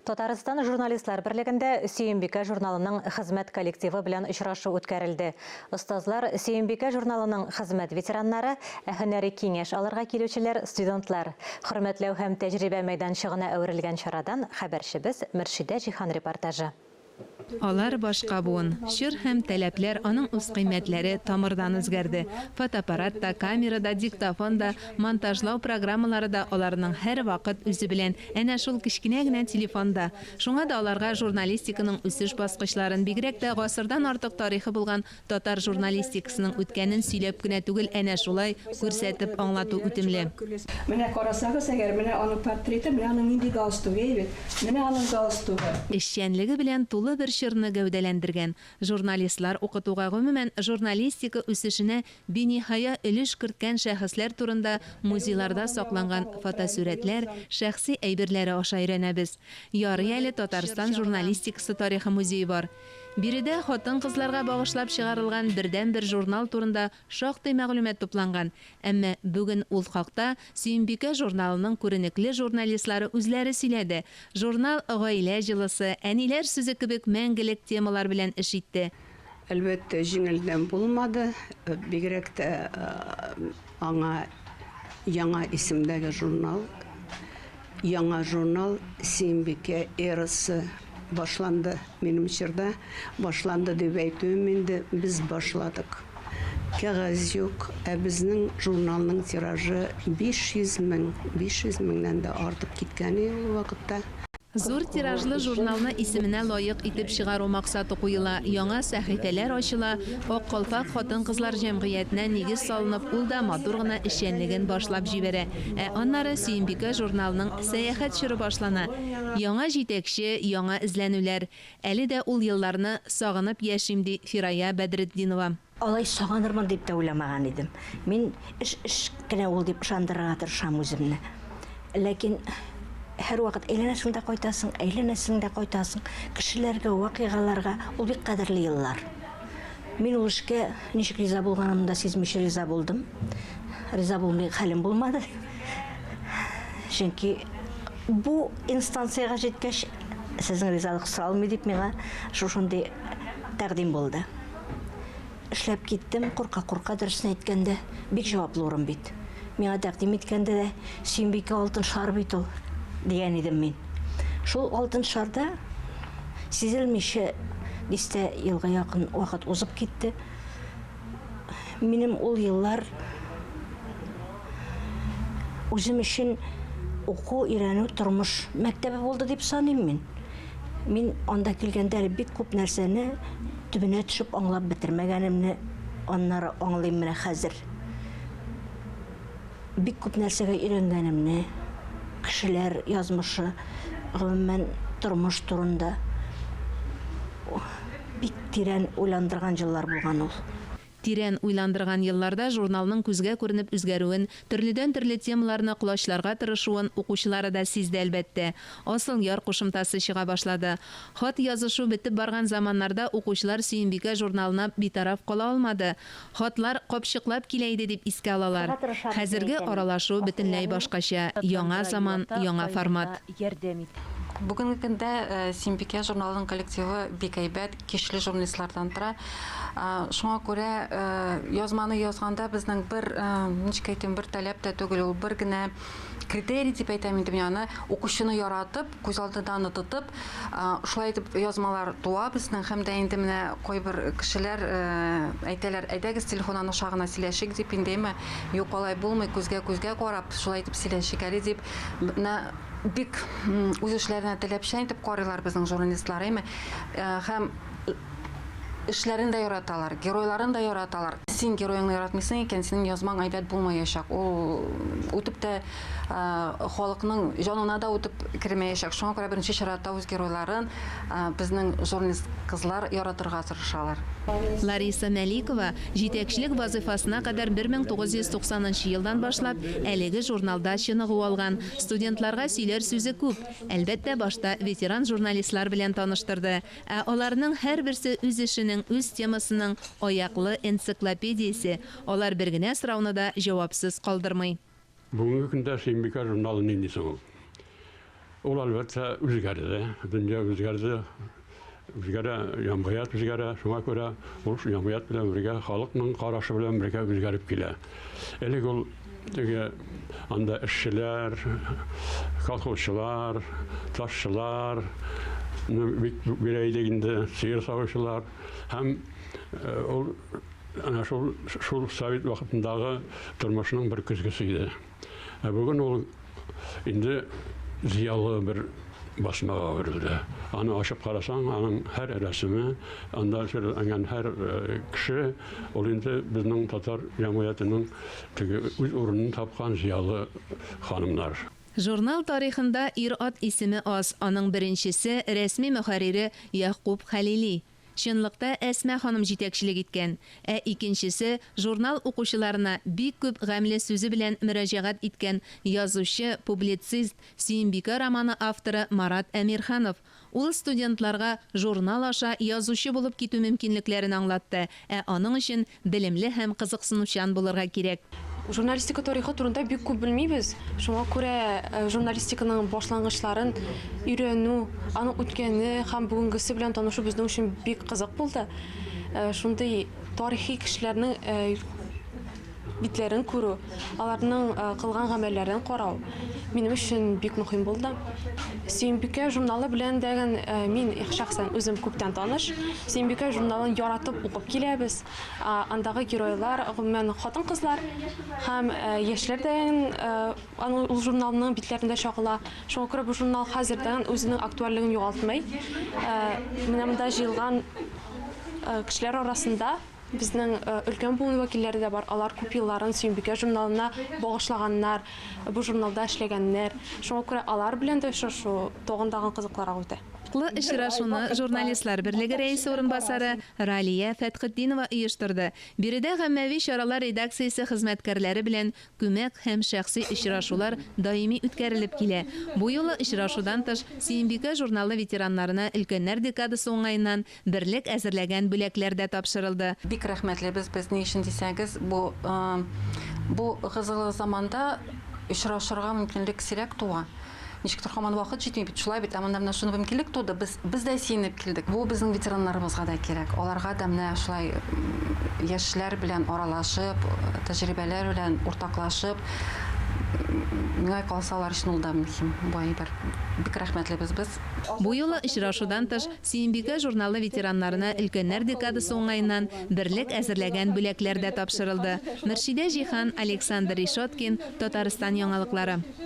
Татарстан Журналистлар берлегендә Сөембикә журналының хезмәт коллективы белән очрашу үткәрелде. Остазлар, Сөембикә журналының хезмәт ветераннары, ә һөнәри киңәш алырга килүчеләр, студентлар. Хөрмәтләү һәм тәҗрибә мәйданчыгына әверелгән чарадан хәбәрчебез Мөршидә Җиһан репортажы. Алар башка буын. Чор һәм таләпләр, аның үзкыйммәтләре тамырдан үзгәрде. Фотоаппарат та, камера да, диктофон да, монтажлау программалары да аларның һәрвакыт үзе белән. Әнә шул кечкенә генә телефон да. Шуңа да аларга журналистиканың үсеш баскычларын, бигрәк тә гасырдан артык тарихы булган Татар журналистикасының үткәнен сөйләп кенә түгел, әнә шулай күрсәтеп аңлату үтемле. Менә карасагыз әгәр, менә аның портреты, менә аның нинди галстугы, әй бит. Менә аның галстугы. Эшчәнлеге белән тулы бер чорны гәүдәләндергән, журналистлар укытуга, гомумән, журналистика үсешенә биниһая өлеш керткән шәхесләр турында музейларда сакланган фотосурәтләр, шәхси әйберләре аша өйрәнәбез. Ярый әле Татарстан журналистикасы тарихы музее бар. Биредә хатын-кызларга багышлап чыгарылган бердәнбер журнал турында шактый мәгълүмат тупланган. Әмма бүген ул хакта Сөембикә журналының күренекле журналистлары үзләре сөйләде. Журнал гаилә җылысы, әниләр сүзе кебек мәңгелек темалар белән эш итте. Әлбәттә, җиңелдән булмады. Бигрәк тә аңа яңа исемдәге журнал, яңа журнал Сөембикә эрасы башланды. Минем чорда башланды дип әйтүем инде, без башладык. Кәгазь юк, ә безнең журналның тиражы 500 мең, 500 меңнән дә артып киткән иде ул вакытта. Зур тиражлы журналны исеменә лаек итеп чыгару максаты куела, яңа сәхифәләр ачыла, Ак калфак хатын-кызлар җәмгыятенә нигез салынып, ул да матур гына эшчәнлеген башлап җибәрә. Ә аннары Сөембикә журналының сәяхәт чоры башлана. Яңа җитәкче, яңа эзләнүләр. Әле дә ул елларны сагынып яшим, ди Фирая Бәдретдинова. Алай сагынырмын дип тә уйламаган идем. Мин эш эш кенә ул дип ышандырырга тырышам үземне. Ләкин һәрвакыт әйләнәсең дә кайтасың, әйләнәсең дә кайтасың. Кешеләргә, вакыйгаларга. Ул бик кадерле еллар. Мин ул эшкә ничек риза булганымны да сизмичә риза булдым. Риза булмый хәлем булмады. Чөнки бу инстанциягә җиткәч, сезнең ризалык соралмый дип миңа шушындый тәкъдим булды. Эшләп киттем, курка-курка, дөресен әйткәндә, бик җаваплы урын бит. Миңа тәкъдим иткәндә дә, Сөембикә алтын шар бит ул, дигән идем мин. Шул алтын шарда сизелмичә дистә елга якын вакыт узып китте. Минем ул еллар үзем өчен уку, өйрәнү, тормыш мәктәбе булды дип саныйм мин. Мин анда килгәндә әле бик күп нәрсәне төбенә төшеп аңлап бетермәгәнемне аннары аңлыйм менә хәзер. Бик күп нәрсәгә өйрәнгәнемне, кешеләр язмышы, гомумән, тормыш турында бик тирән уйландырган еллар булган ул. Тирән уйландырган елларда журналның күзгә күренеп үзгәрүен, төрледән-төрле темаларны колачларга тырышуын укучылары да сизде, әлбәттә. Асылъяр кушымтасы чыга башлады. Хат язышу бетеп барган заманнарда укучылар Сөембикә журналына битараф кала алмады. Хатлар капчыклап килә иде дип искә алалар. Хәзерге аралашу бөтенләй башкача, яңа заман, яңа формат. Бүгенге көндә Сөембикә журналының коллективы бик әйбәт, көчле журналистлардан тора. Шуңа күрә язманы язганда безнең бер, ничек әйтим, бер таләп тә түгел, ул бер генә критерий дип әйтәм инде мин аны, укучыны яратып, күз алдында аны тотып, шулай итеп язмалар туа безнең һәм дә инде менә кайбер кешеләр әйтәләр, әйдәгез телефоннан аша гына сөйләшик дип инде, әмма юк, алай булмый, күзгә күзгә карап, шулай итеп сөйләшик әле дип, менә бик үз эшләренә таләпчән итеп карыйлар безнең журналистлар, әйме? Һәм эшләрен дә яраталар, геройларын да яраталар. Син героеңны яратмыйсың икән, синең язмаң әйбәт булмаячак. Ул үтеп тә халыкның җанына да үтеп кермәячәк. Шуңа күрә беренче чиратта үз геройларын безнең журналист кызлар яратырга тырышалар. Лариса Мәликова җитәкчелек вазыйфасына кадәр 1990 нчы елдан башлап әлеге журналда чыныгу алган. Студентларга сөйләр сүзе күп. Әлбәттә, башта ветеран журналистлар белән таныштырды. Ә аларның һәрберсе үз эшенең, үз темасының аяклы энциклопедиясе, алар бер генә сорауны да җавапсыз калдырмый. Бүгенге көндә Сөембикә журналы нинди соң ул? Ул, әлбәттә, үзгәрде, дөнья үзгәрде, үзгәрә, җәмгыять үзгәрә, шуңа күрә ул җәмгыять белән бергә, халыкның карашы белән бергә үзгәреп килә. Элек ул теге анда эшчеләр, колхозчылар, ташчылар бик бирә идек инде, сыер савучылар һәм э, ул әнә шул шул совет вакытындагы тормышның бер көзгесе иде. Ә бүген ул инде зыялы бер басмага әверелде. Аны ачып карасаң, аның һәр рәсеме, анда сурәтләнгән һәр э, кеше, ул инде безнең татар җәмгыятенең теге үз урынын тапкан зыялы ханымнар. Журнал тарихында ир-ат исеме аз, аның беренчесе, рәсми мөхәррире Ягъкуб Хәлили. Чынлыкта Әсма ханым җитәкчелек иткән, ә икенчесе, журнал укучыларына бик күп гамьле сүзе белән мөрәҗәгать иткән язучы, публицист, Сөембикә романы авторы Марат Әмирханов. Ул студентларга журнал аша язучы булып китү мөмкинлекләрен аңлатты, ә аның өчен белемле һәм кызыксынучан булырга кирәк. Журналистика тарихы турында бик күп белмибез, шуңа күрә журналистиканың башлангычларын өйрәнү, аның үткәне һәм бүгенгесе белән танышу безнең өчен бик кызык булды. Шундый тарихи кешеләрнең битләрен күрү, аларның кылган гамәлләрен карау минем өчен бик мөһим булды. Сөембикә журналы белән дә мин шәхсән үзем күптән таныш. Сөембикә журналын яратып укып киләбез. Андагы геройлар, гомумән, хатын-кызлар һәм яшьләр дә аның ул журналның битләрендә чагыла. Шуңа күрә бу журнал хәзердән үзенең актуальлеген югалтмый. Менә монда җыелган кешеләр арасында безнең өлкән буын вәкилләре дә бар. Алар күп елларын Сөембикә журналына багышлаганнар, бу журналда эшләгәннәр. Шуңа күрә алар белән дә очрашу тагын тагын кызыклырак үтә. Лы очрашуны Журналистлар берлеге рәисе урынбасары Ралия Фәтхетдинова оештырды. Биредә гаммәви чаралар редакциясе хезмәткәрләре белән күмәк һәм шәхси очрашулар даими үткәрелеп килә. Бу юлы очрашудан тыш, Сөембикә журналы ветераннарына өлкәннәр декадасы уңаеннан Берлек әзерләгән бүләкләр дә тапшырылды. Бик рәхмәтлебез без, ни өчен дисәгез, бу бу ыгы-зыгылы заманда очрашырга мөмкинлек сирәк туа. Ничектер һаман вакыт җитми бит, шулай бит. Ә монда менә шундый мөмкинлек туды, без без дә сөенеп килдек. Бу безнең ветераннарыбызга да кирәк. Аларга да менә шулай яшьләр белән аралашып, тәҗрибәләр белән уртаклашып, миңа калса, алар өчен ул да мөһим бу әйбер. Бик рәхмәтлебез без. Бу юлы очрашудан тыш, Сөембикә журналы ветераннарына өлкәннәр декадасы уңаеннан Берлек әзерләгән бүләкләр дә тапшырылды. Мөршидә Җиһан, Александр Решеткин, Татарстан яңалыклары.